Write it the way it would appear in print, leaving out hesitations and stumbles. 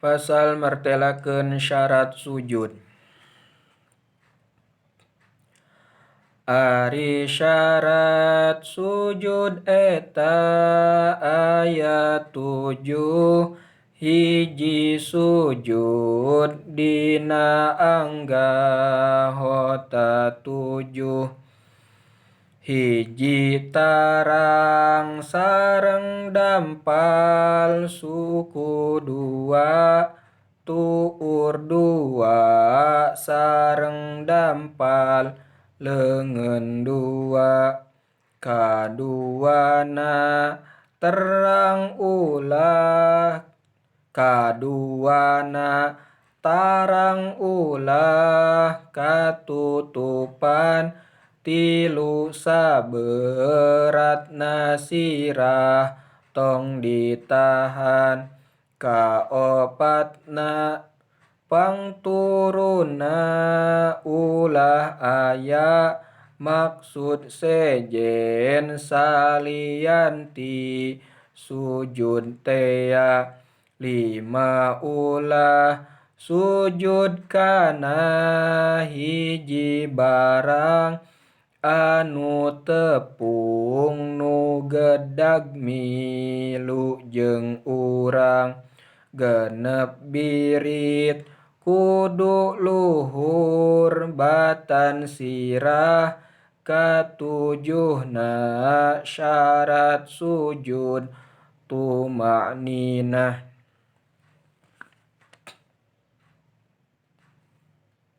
Pasal martelakeun syarat sujud. Ari syarat sujud eta aya 7, hiji sujud dina anggota 7. Hiji tarang sareng dampal suku 2, tuur 2 sareng dampal leungeun 2. Kaduana terang ulah, kaduana tarang ulah katutupan, 3 saberatna sirah tong ditahan, kaopatna pangturunna ulah aya maksud sejen salian ti sujud tea. 5 ulah sujud kana hiji barang anu tepung nu gedag milu jeung urang. 6 birit kudu luhur batan sirah, katujuhna syarat sujud tuma'ninah.